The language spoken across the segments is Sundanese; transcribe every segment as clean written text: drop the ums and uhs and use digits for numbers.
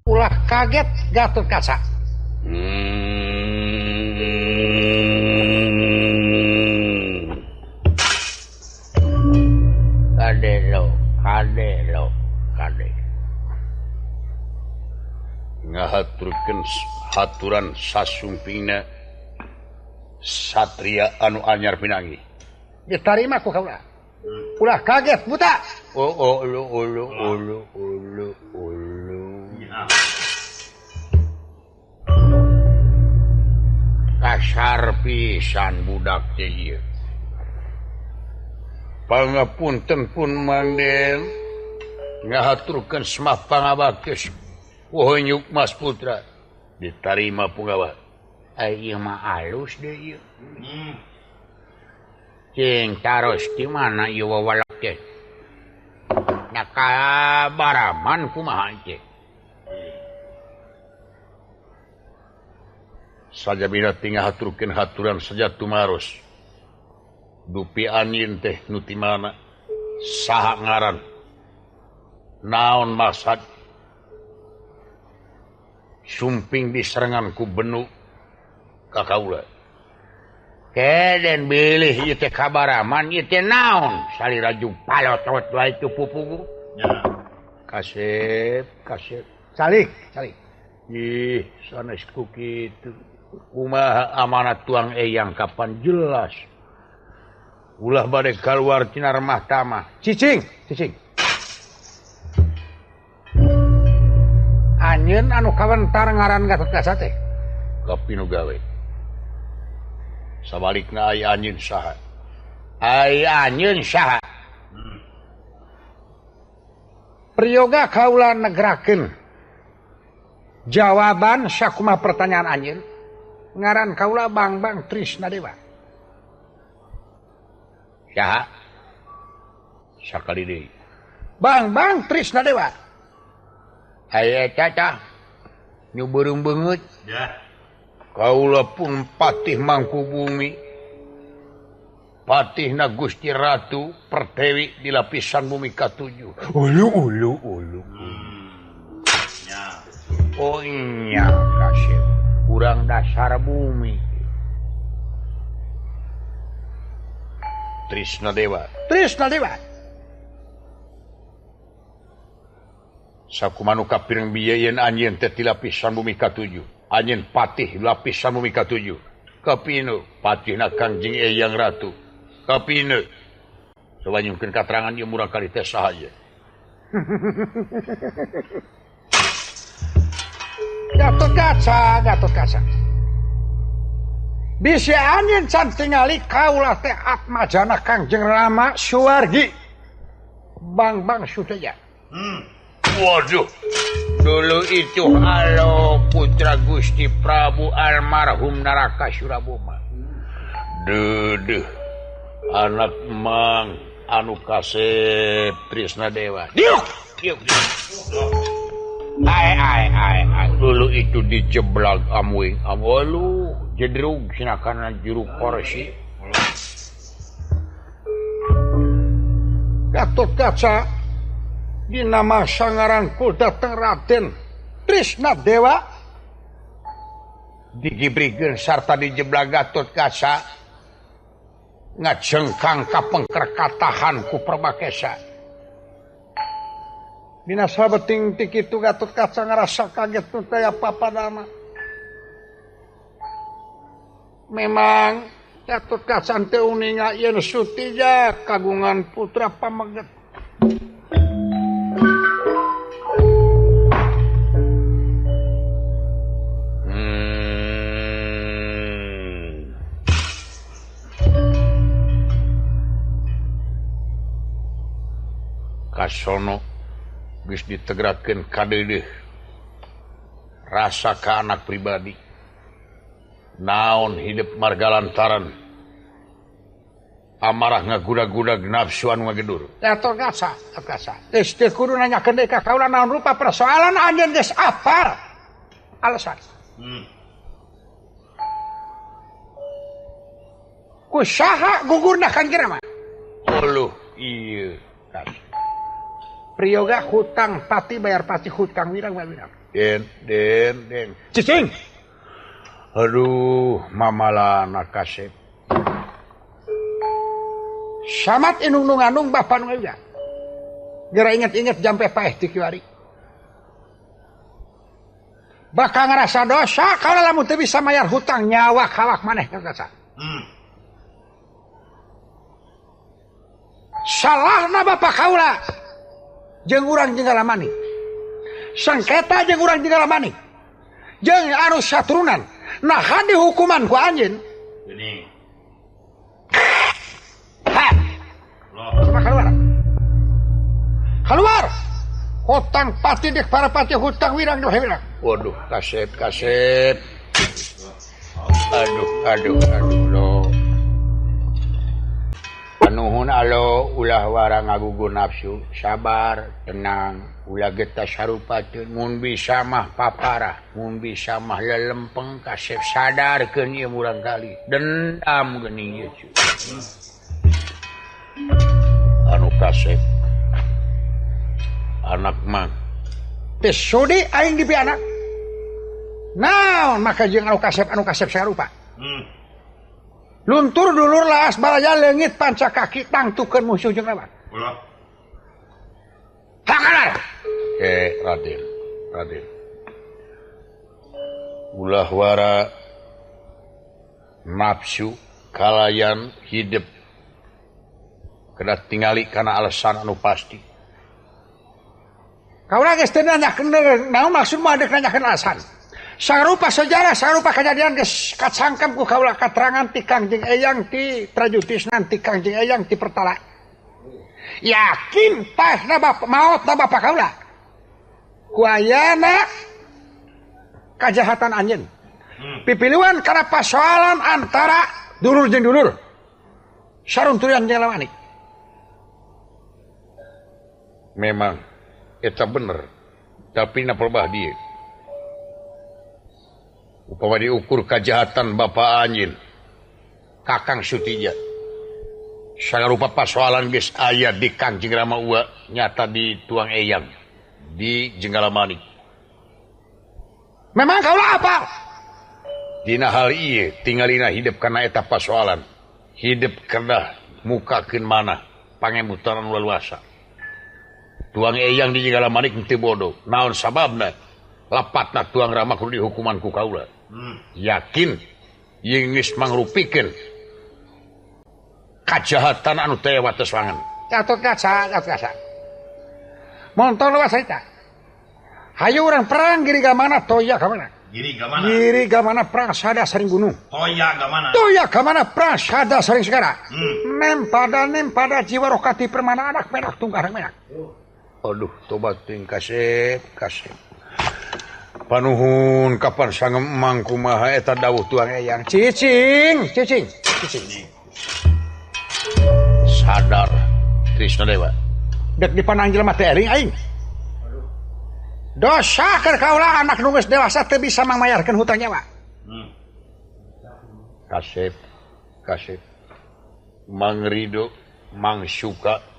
Ulah kaget Gatot Kaca. Kade lo, kade lo, kade. Ngahaturkeun haturan sasumpingna satria anu anyar pinangi. Ditarima ku kaula. Ulah kaget buta. Oh oh ulu ulu ulu ulu ulu. Kasar pisan budak teh ieu. Pangapunten pun Manden ngahaturkeun semah pangabakti Wohonyuk Mas Putra ditarima punggawa. Ai ieu mah alus deui ieu. Cing taros di mana ieu wawalak teh? Na kabaraman kumaha teh? Sajabina tinggal haturkeun haturan saja tumaros. Dupi anjeun teh nu ti mana? Saha ngaran? Naon maksad? Sumping diserangan ku benu ka kaula. Keden bilih ieu teh kabaraman ieu teh naon? Salira palotot wae tu pupugu. Kasep, kasep. Salik, salik. Ih, sanes ku kitu. Kumaha amanat tuang eyang kapan jelas. Ulah bade kaluar tina remah tamah. Cicing, cicing. Anjeun anu kawentar ngaran Gatot Kaca teh. Kapinu gawe. Sabalikna ai anjeun saha? Ai anjeun saha? Priyoga kaula negrakeun jawaban sakumaha pertanyaan anjeun. Ngaran kaula Bangbang Trisna Dewa. Saha? Sakali deui. Bangbang Trisna Dewa. Aya caca nu beureum beungeut. Ya. Kaula pun patih Mangkubumi. Patihna Gusti Ratu Pertewi di lapisan bumi katujuh. Ulu ulu ulu. Ya. Oh iya kasih. Kurang dasar bumi. Trisna Dewa. Trisna Dewa. Sakumanu kapireng bieu yen anjeun teh ti lapisan bumi katujuh. Anjeun patih lapisan bumi katujuh. Kapinu patihna Kangjeng Eyang Ratu. Kapinu. Coba nyungkeun katerangan ieu murang kali teh saha ieu. Gatot Kaca, Gatot Kaca. Bisi anjeun can tingali kaula teh atmajana Kangjeng Rama Suwargi. Bangbang Suteja. Waduh, dulu itu halo putra Gusti Prabu almarhum Naraka Suraboma. Dedeh, anak mang anu kasep Trisna Dewa. Diuk, diuk, diuk. Ai ai ai ai. Dulu itu dijeblag amuing amolu jedrug sinakana jeruk korsi. Gatot Kaca dina masa ngarangkul dateng Raden Trisna Dewa digibrikeun sarta dijeblag Gatot Kaca ngajengkang ka pengkerkatahan ku Perbakesa. Dina sabeting ti kitu Gatot Kaca ngarasa kaget nu teh papadana. Memang Gatot Kaca teu uninga yen Sutija kagungan putra pameget. Kasono geus ditegrakeun kadeudeuh rasa ka anak pribadi naon hidup marga lantaran amarah ngagudag-gudag nafsu anu ngagedur. Gatot Kaca, Gatot Kaca. Geus teu kudu nanyakeun deui ka kaula naon rupa persoalan anjeun geus apal alasan. Ku saha gugurna Kangjeng Rama? Uluh ieu kasih. Priyoga hutang pati bayar pati hutang wirang bayar wirang. Den den den. Cicing. Aduh, mamalana kasep. Samat inung nu nganung bapa nu ngayuga. Geura inget-inget jampe paeh ti kiwari. Bakal ngerasa dosa kalau lamun teu bisa mayar hutang nyawa kawak maneh kaca. Salahna bapak kaula jeung urang jeung galamani. Sengketa jeung urang jeung galamani. Jeung anu saturunan. Nah dihukuman ku anjeun. Gini. Ha. Coba keluar. Keluar. Hutang pati dek para pati hutang wirang deh wirang. Waduh, kasep kasep. Aduh, aduh, aduh lo. Panuhun alo ulah wara ngagugu nafsu, sabar, tenang, ulah getas sarupateun, mun bisa mah paparah, mun bisa mah lelempeng kasep sadarkeun ieu murang kali. Dendam geuning ieu cu. Anu kasep anak mah teu sudi aing dipi anak. Naon maka jeung anu kasep sarupa. Luntur dulur laas balaya leungit panca kaki tangtukeun musuh jeung lawan. Ulah. Hakalar. Raden, Raden. Ulah wara nafsu kalayan hidup. Kena tingali kana alasan anu pasti. Kaula geus teu nanyakeun naon maksud mah deuk nanyakeun alasan. Sarupa sejarah, sarupa kejadian geus kacangkem ku kaula katerangan ti Kangjeng Eyang ti Trajutisnan ti Kangjeng Eyang ti Pertala. Yakin paehna bapak maotna bapak kaula. Ku ayana kajahatan anjeun. Pipiluan kana pasoalan antara dulur jeung dulur. Sarunturian jeung lawani. Memang eta bener, tapi na pelbah dieu. Upama diukur kejahatan bapak anjeun Kakang Sutija sagarupa pasoalan geus aya di Kangjeng Rama Ua nyata di tuang eyang di Jenggala Manik. Memang kaula apa? Dina hal ieu tingalina hidup kana eta pasoalan, hidup kedah mukakeun manah pangemutaran luasa. Tuang eyang di Jenggala Manik teu bodoh, naon sababna? Lapatna tuang Rama kudu dihukuman ku kaula. Yakin jeung geus mangrupikeun kajahatan anu teu wates wangen. Gatot kaca, Gatot kaca. Montong luas cerita. Hayu urang perang giri gamana toya ka mana? Giri gamana. Giri gamana perang sada saring gunung. Toya gamana. Toya gamana perang sada saring segara. Nem pada jiwa rokati permana anak menak tunggar menak. Aduh, tobat ting kasep, kasep. Panuhun kapan sangem emang kumaha eta dawuh tuang eyang. Cicing, cicing, cicing. Sadar Trisna Dewa. Dek dipanang jelema teh eling aing. Dosa keur kaula anak nu geus dewasa teu bisa mangmayarkeun hutang nyawa. Kasep, kasep. Mang Ridho, Mang Suka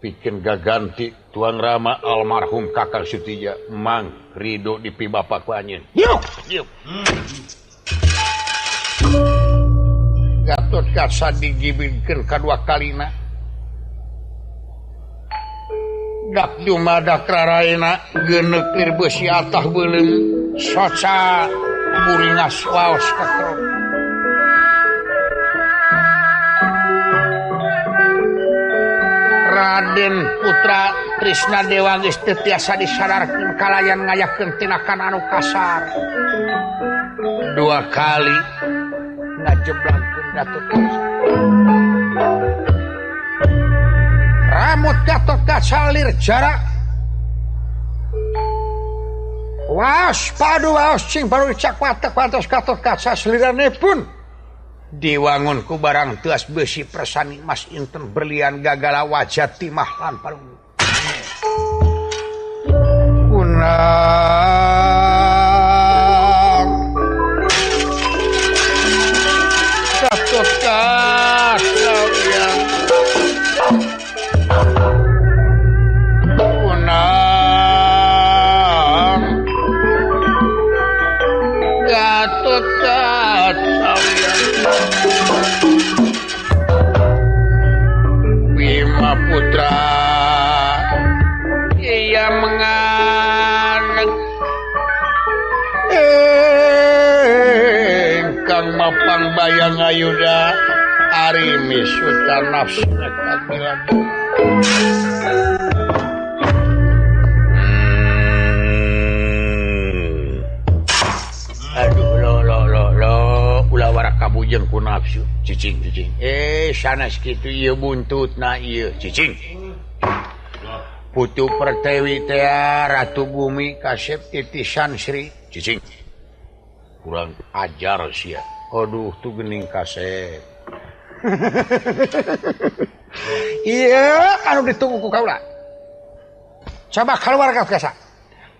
pikeun gaganti tuang Rama almarhum Kakang Sutija Mang Ridho dipi bapak ku anjeun. Yuk, yuk. Gatot Kaca digibinkeun kadua kalina. Dak dumadak raraena geuneuk lir beusi atah beuleum soca buringas waos kakrok. Raden Putra Trisna Dewa geus teu tiasa disadarkeun kalayan ngayakeun tinakan anu kasar. Dua kali ngajeblangkeun Gatot Kaca. Ramut Gatot Kaca lir jarak. Waos padu waos cing baru cak watek pantos Gatot Kaca seliranipun diwangun ku barang teas besi persani mas inten berlian gagala wajah timah lan palung. Kunang Gatot Kaca Layang Ayuda ari misuta nafsu kabilan. Aduh lo lo lo lo ulah warak kabujeng ku nafsu cicing cicing. Sanes kitu ieu buntutna ieu cicing. Putu Pertewi teh Ratu Bumi kasep titisan Sri cicing. Kurang ajar sia. Aduh tuh gening kasep. Iya anu ditunggu ku kaula. Coba keluar ka kasa.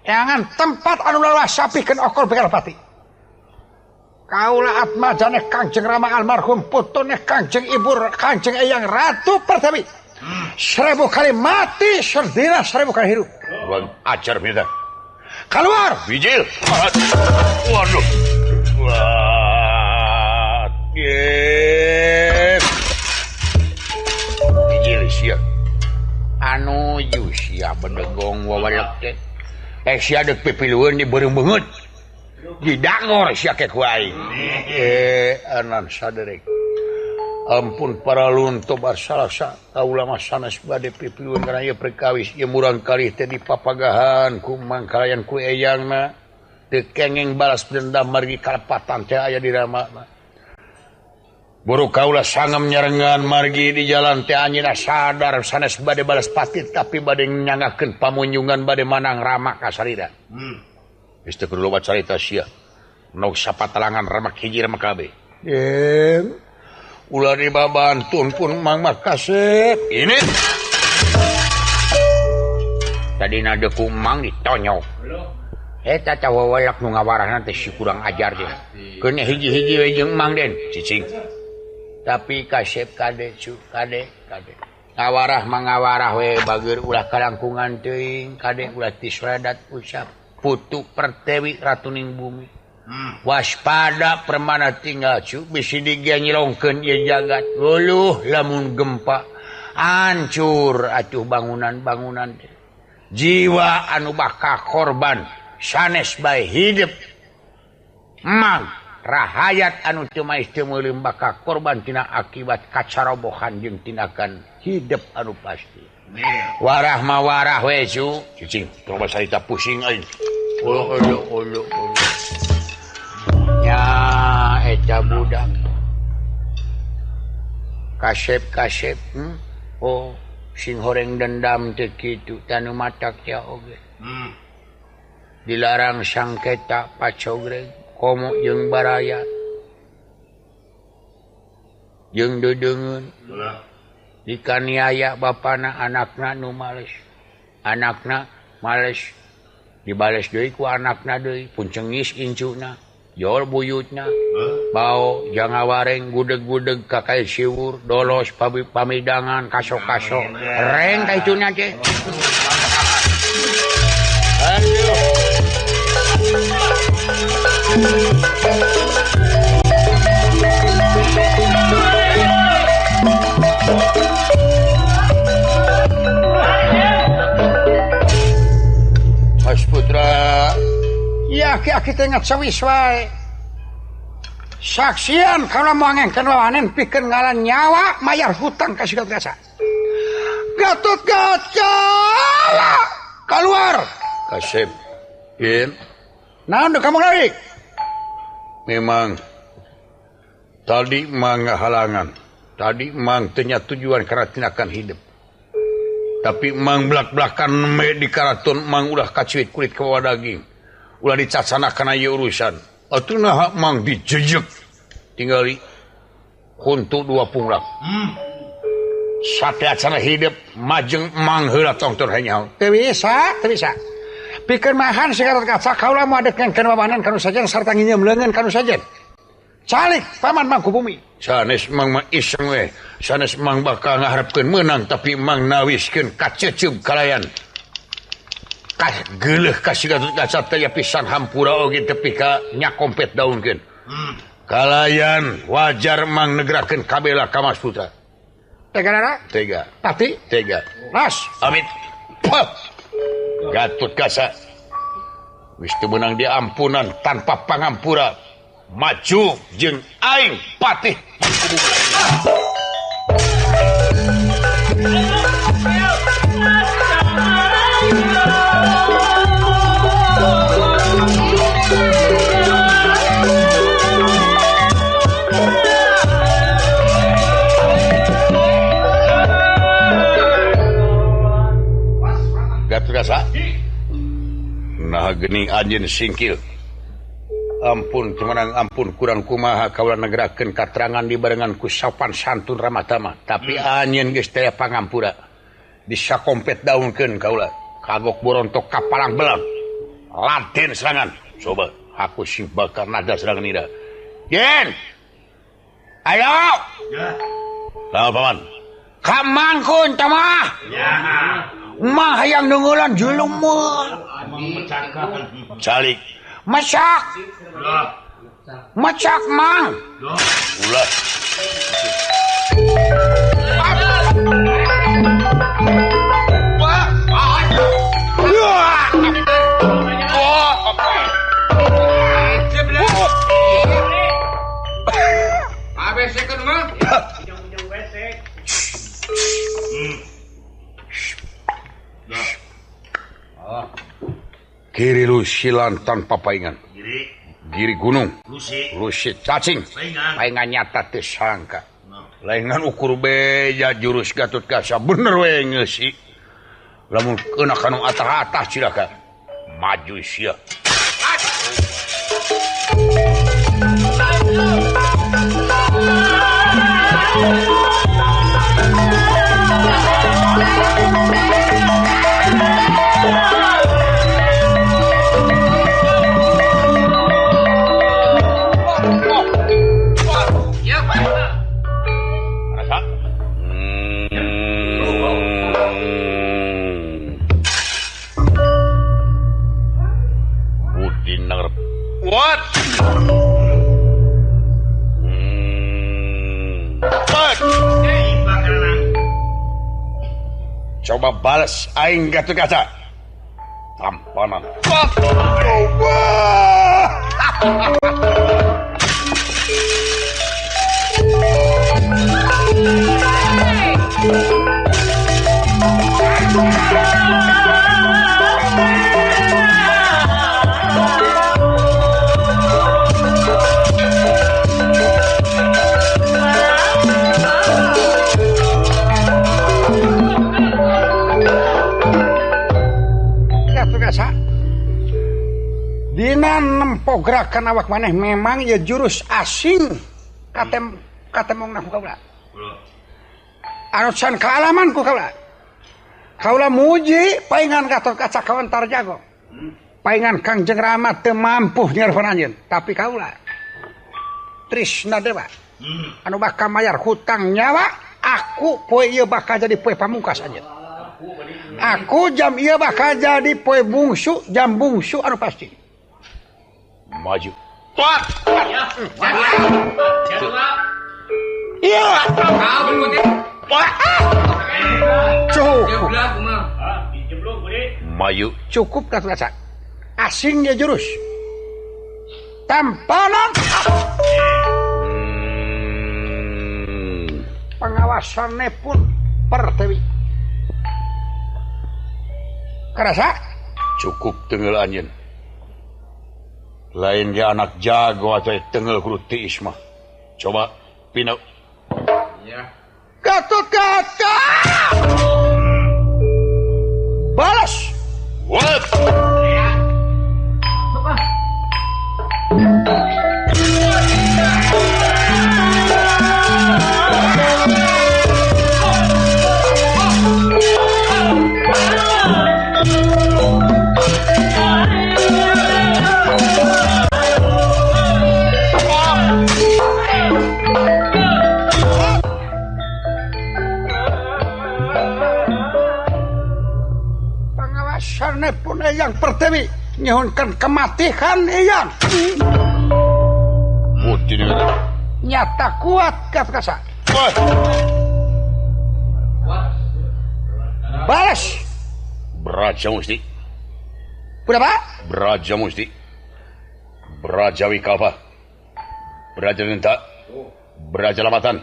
Jangan tempat anu lelah sapikeun okol Begalpati. Kaula atmajane Kangjeng Rama almarhum putune Kangjeng Ibu Kangjeng Eyang Ratu Pertewi. 1000 kali mati serdina 1000 kali hidup. Kurang ajar minta. Keluar bijil. Waduh. Wah. Bijil sia. Anu ju sia bedegong wawalek teh. Sia deuk pipilueun di beureum beungeut. Didangor sia ke ku aing. Anan saderek. Ampun para lunto barsalasa kaula mah sanes bade pipilueun kana ieu perkawis ieu murang kalih teh dipapagahan ku mangkalayan ku eyangna teu kenging balas dendam margi kalepatan teh aya di ramana. Buru kaula sangem nyarengan margi di jalan teh anjeunna sadar sanes bade balas pati tapi bade nyangakeun pamunjungan bade manang rama ka sarira. Geus teu kudu loba carita sia. Nog sapatalangan ramak hiji ramak kabeh. Ulah dibabantun pun Mang mah kasep. Ini tadi nade ku Mang ditonyok. Eta tah wawalak nu ngawarahna teh si kurang ajar teh. Keun hiji-hiji we jeung Mang Den cicing. Tapi kasep kade cu kade kade. Ngawarah mah ngawarah we bageur ulah kalangkungan teuing kade ulah tisradat ucap Putu Pertewi Ratuning Bumi. Waspada permana tinggal cu bisi digenyelongkeun ieu jagat. Luluh lamun gempa hancur atuh bangunan-bangunan. Jiwa anu bakal korban sanes bae hidup. Mang rahayat anu teu maes teu meuleum bakal korban tina akibat kacarobohan jeung tindakan hidup anu pasti. Warah mah warah we cu. Cicing coba sarita pusing aing. Uluh uluh uluh uluh. Ya eta budak. Kasep-kasep Oh sing horeng dendam teh kitu tanu matak teh oge. Dilarang sangketa pacogreg komo jeung baraya. Jeung dedeungeun. Dikaniaya bapana anakna nu males. Anakna males. Dibales deui ku anakna deui puncengis incuna. Jol buyutna. Bao jangawareng gudeg-gudeg ka kae siwur dolos pamidangan kaso-kaso. Reng ka icuna teh. Aduh. Mas Putra, ya aki-aki teh ngacawis wae. Saksian kalau mau ngengken lawanen pikeun ngalan nyawa mayar hutang ka Gatot Kaca. Gatot Kaca keluar. Kasep. Yen. Naon kamu narik? Memang tadi mang halangan. Tadi mang teu nya tujuan karena tindakan hidup. Tapi mang belak-belakan me di karaton mang ulah kacuit kulit ke bawah daging. Ulah dicacana kana ieu urusan. Atuh naha mang dijejek. Tinggali huntu dua punglak. Sateuacan hidup majeng mang heula tongtor hanyaho. Teu bisa, teu bisa. Pikeun mahan si Gatot Kaca kaula moal dek ngengkeun wawanan kanu sajen sarta nginyeum leungeun kanu sajen. Calik paman mangku bumi. Sanes mang mah iseng we. Sanes mang bakal ngaharepkeun meunang tapi mang nawiskeun kaceuceub kalayan. Geuleuh ka si Gatot Kaca teh pisan hampura oge tepi ka nyakompet daunkeun. Kalayan wajar mang negrakeun kabela ka Mas Putra. Tega Rara? Tega. Pati? Tega. Mas. Amit. Gatot Kaca wis teu meunang diampunan tanpa pangampura. Maju jeung aing patih. Nah geuning anjeun singkil. Ampun temenang ampun kurang kumaha kaula negerakeun katerangan dibarengan ku sopan santun ramah tamah. Tapi anjeun geus teh pangampura. Disakompet daunkeun kaula. Kagok borontok kapalang belang. Laden serangan. Coba aku sing bakal nada serangan ira. Yen. Ayo. Ya. Lah paman. Kamangkun tamah. Ya. Mah hayang nunggulan jelema. Calik. Masak. Macak mang. Ulah. Kiri lusilan tanpa paingan. Giri gunung. Lusi cacing. Paingan nyata teu sangka. Laingan ukur beja jurus Gatot Kaca bener we ngeusi. Lamun keuna kanu atah-atah cilaka. Maju sia. What? Coba balas aing Gatot Kaca. Tampanan. Coba. Dina nempo gerakan awak maneh memang ya jurus asing katem katemongna ku kaula. Anu can kaalaman ku kaula. Kaula muji paingan Gatot Kaca kawentar jago. Paingan Kangjeng Rama teu mampu nyerhon anjeun, tapi kaula Trisna Dewa anu bakal mayar hutang nyawa, aku poe ieu bakal jadi poe pamungkas anjeun. Aku jam ieu bakal jadi poe bungsu, jam bungsu anu pasti. Maju. Iya. Cukup. Maju. Cukup Gatot Kaca. Asingnya jurus. Tampanan. Pengawasannya pun pertewi. Kerasa? Cukup tengel anjeun. Lain dia anak jago atau tengel kudu tiis mah. Coba pinau. Ya. Gatot Kaca. Balas. What? Pun Eyang Pertiwi nyuhunkan kematihan Eyang. Nyata kuat Gatot Kaca. Balas. Braja Musti. Berapa? Braja Musti. Braja Wikalpa. Braja Nenta, Braja Lamatan,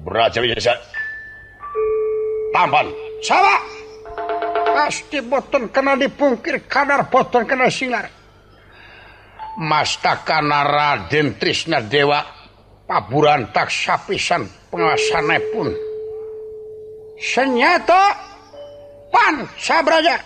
Braja Wijaya. Tampan. Sawa. Pasti boten kena dipungkir kadar boten kena sinar. Mastakana Raden Trisna Dewa paburantak sapisan pengawasanipun. Senyata Pancabraja.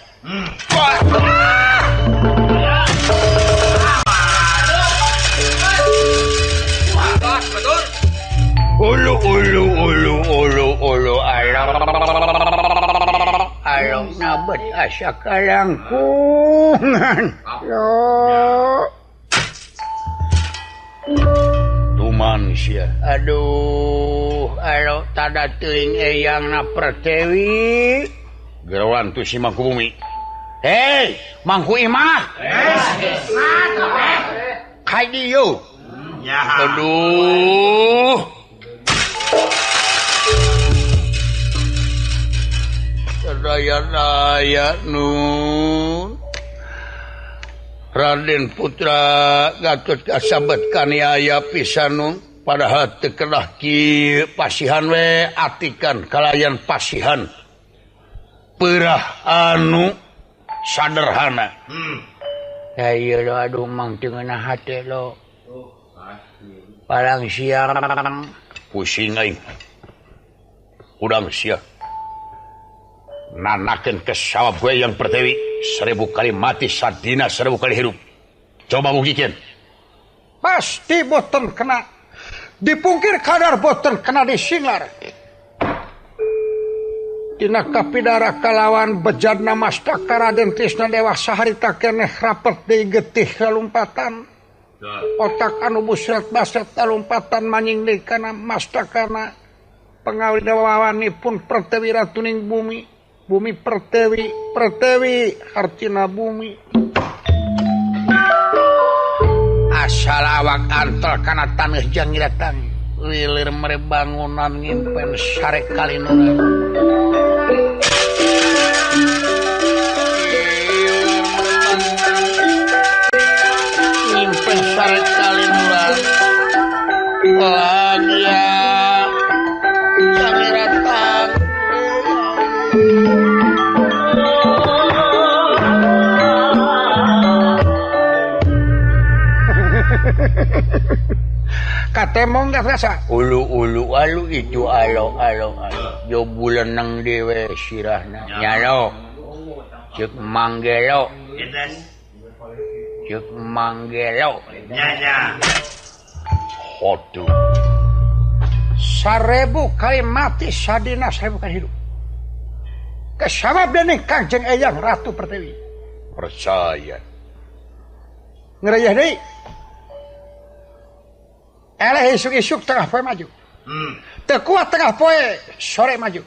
Ulu ulu ulu ulu ulu alo alo nabet asa kalangkungan. Yo tuman sia. Aduh alo tada teuing eyang na Pertewi. Gerawan tu si Mangku Bumi. Hei, Mangku Imah. Kadieu. Aduh. Daya-daya nun. Raden Putra Gatot kasabet kaniaya pisan nun. Padahal teu kedah kieu pasihan we atikan kalayan pasihan. Perah anu sederhana. Ya ieu lo aduh mang teu ngeunah hate lo. Palang siang pusing aing. Udang sia. Nanakeun ke sawab gue yang Pertewi 1000 kali mati sadina 1000 kali hidup. Coba buktikan. Pasti boten kena dipungkir kadar boten kena disinglar. Dina kapidara kalawan bejadna mastaka Raden Trisna Dewa saharita keneh rapet deui getih kalumpatan. Otak anu busret basret kalumpatan manying deui kana mastakana pangawinawanipun Pertewi ratuning bumi. Bumi Pertewi, Pertewi hartina bumi. Asal awak antel kana taneuh jangiratan. Lilir mere bangunan ngimpen sare kalinuran. Ngimpen sare kalinuran. Lagi jangiratan. Katemong gak rasa ulu ulu alu itu alo alo alo jo bulan nang dewe sirahna nyalo cek manggelo cek manggelo nya hotu 1000 kali mati sadina 1000 kali hidup. Kesawab dening Kangjeng Eyang Ratu Pertewi. Percaya. Ngerayah deui. Eleh isuk-isuk tengah poe maju. Teu kuat tengah poe sore maju.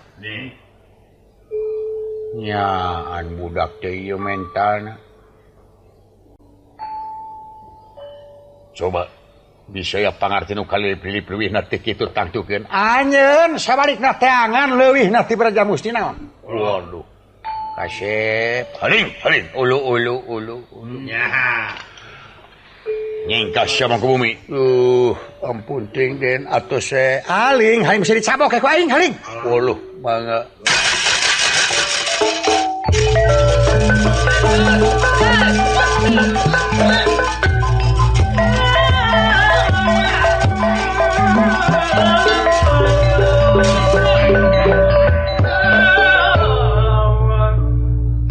Nyaan budak teh ieu mentalna. Coba bisa ya pangarti nu kalilip-lilip leuwihna teh kitu tangtukeun. Anjeun sabalikna teangan leuwihna ti Braja Musti naon? Waduh. Kasep. Haling, haling. Ulu ulu ulu ulu. Nya. Nyingkas sia mangku bumi. Ampun ting den atuh se aling haling bisa dicabok ku aing haling. Waluh, mangga.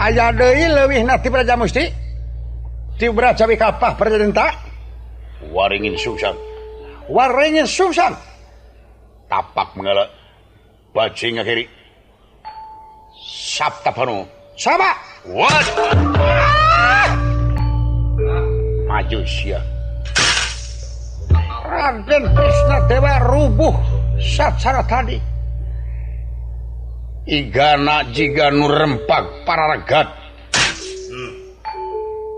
Aya deui leuwihna ti Braja Musti ti Braja Wikapah Braja Denta. Waringin sungsang. Waringin sungsang. Tapak mengalak bajing akhiri. Sabta panu. Sama. What? Maju sia. Raden Trisna Dewa rubuh sacara tadi. Igana jiga nu rempak pararagat.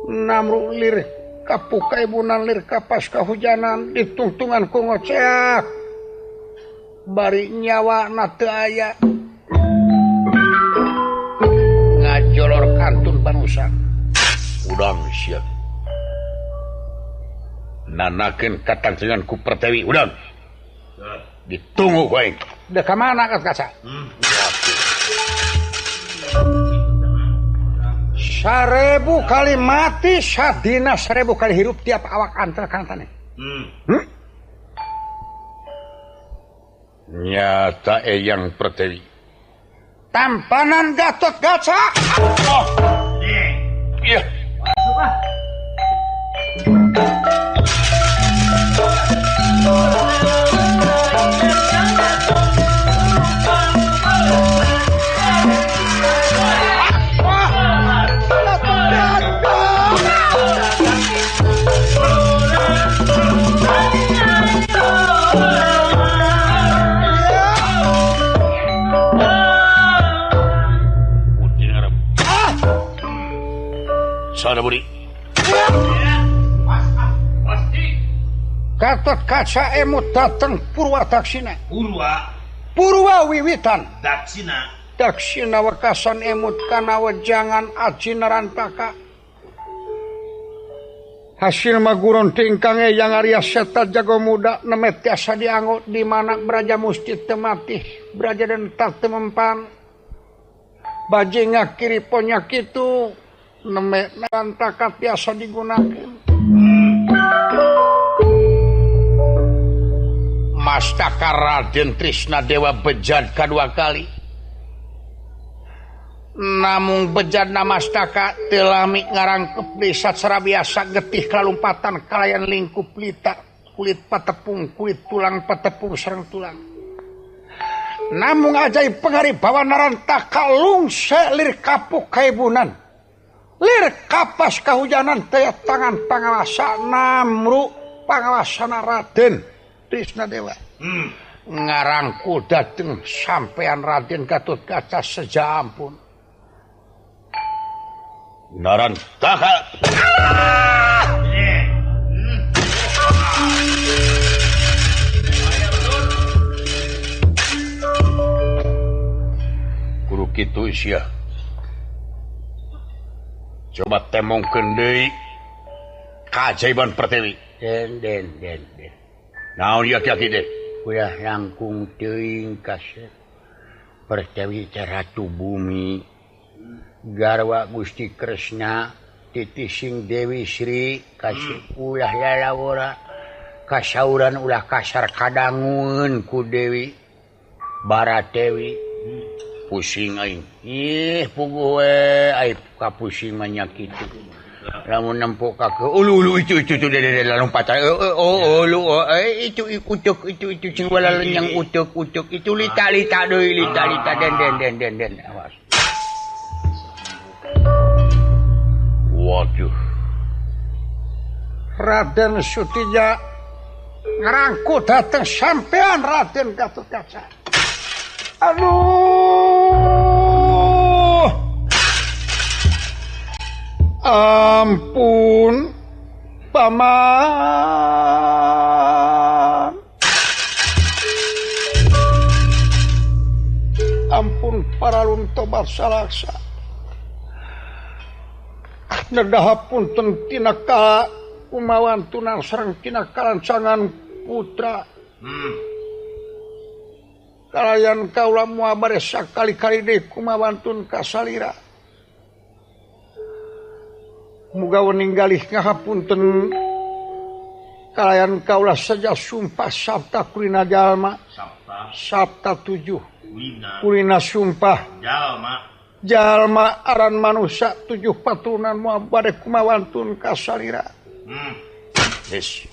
Namru lir kapuka ibunan lir kapas kahujanan ditungtungan ku ngoceak. Bari nyawa na teu aya. Ngajolor kantun panusan. Udang sia. Nanakeun katangsengan ku Pertewi udan. Ditunggu ku aing. Dek ka mana Gatot Kaca? 1000 kali mati sadina 1000 kali hirup tiap awak antar kantane. Nyata Eyang Pertewi. Tampanan Gatot Kaca. Oh. Iya. Sada budi. Gatot Kaca emut dateng Purwa Daksina. Purwa wiwitan. Daksina. Daksina wekasan emut kana wejangan aji Narantaka. Hasil maguron tingkang Eyang Arya Seta jago muda nemet tiasa dianggo di mana braja musti tematih braja dentak temempan. Bajinga kiri ponyak itu nemet Narantaka tiasa digunakan. Mastaka Raden Trisna Dewa bejad kedua kali. Namung bejad namastaka teu lami ngarangkep deui sacara biasa getih kalumpatan kalayan lingkup lita kulit patepung kulit tulang patepung sareng tulang. Namung ajaib pengaribawa Narantaka lungse lir kapuk kaibunan. Lir kapas kahujanan teh tangan pangawasa namru pangawasana Raden Trisna Dewa. Ngarangkul dateng sampean Raden Gatot Kaca seja ampun. Narantaka. Kudu kitu sia. Coba temongkeun deui kaajaiban Pertewi. Den den den den. Naon ieu aki-aki teh? Ulah langkung teuing kasep. Pertewi teh ratu bumi. Garwa Gusti Kresna titising Dewi Sri kasep ulah lalawora. Kasauran ulah kasar kadangun ku Dewi Baratewi. Pusing aing. Ih puguh we aing kapusing mah nya kitu. Lamun nempok ka ke ulu-ulu itu dede lompat oh ulu itu utuk itu sing wala lenyang utuk itu lita-lita deui lita-lita den den den awas. Waduh. Raden Sutija ngarangku dateng sampean Raden Gatot Kaca. Aduh. Ampun paman. Ampun para luntobat salaksa. Nedah punten tina kala kumawan tunan sareng tina karancangan putra. Kalayan kaula moal bade sakali-kali deui kumawantun ka salira. Muga weninggalih ngahapunten kalayan kaula saja sumpah sabta kulina jalma. Sabta 7. Kulina sumpah jalma aran manusia 7 paturunan moal bade kumawantun ka salira. Geus.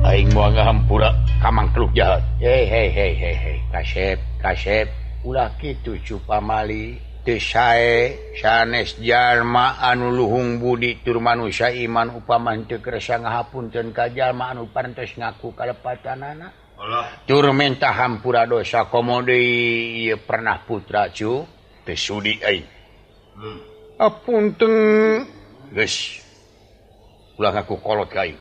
Aing moal ngahampura ka mangkluk jahat. Hei hei hei hei hei kasep kasep ulah kitu cupamali teu sae sanes jalma anu luhung budi tur manusia iman upama henteu kersa ngahapunten ka jalma anu parantos ngaku kalepatanana. Tur minta hampura dosa komo deui ieu pernah putra cu teu sudi aing. Apunten geus ulah ngaku kolot ka aing.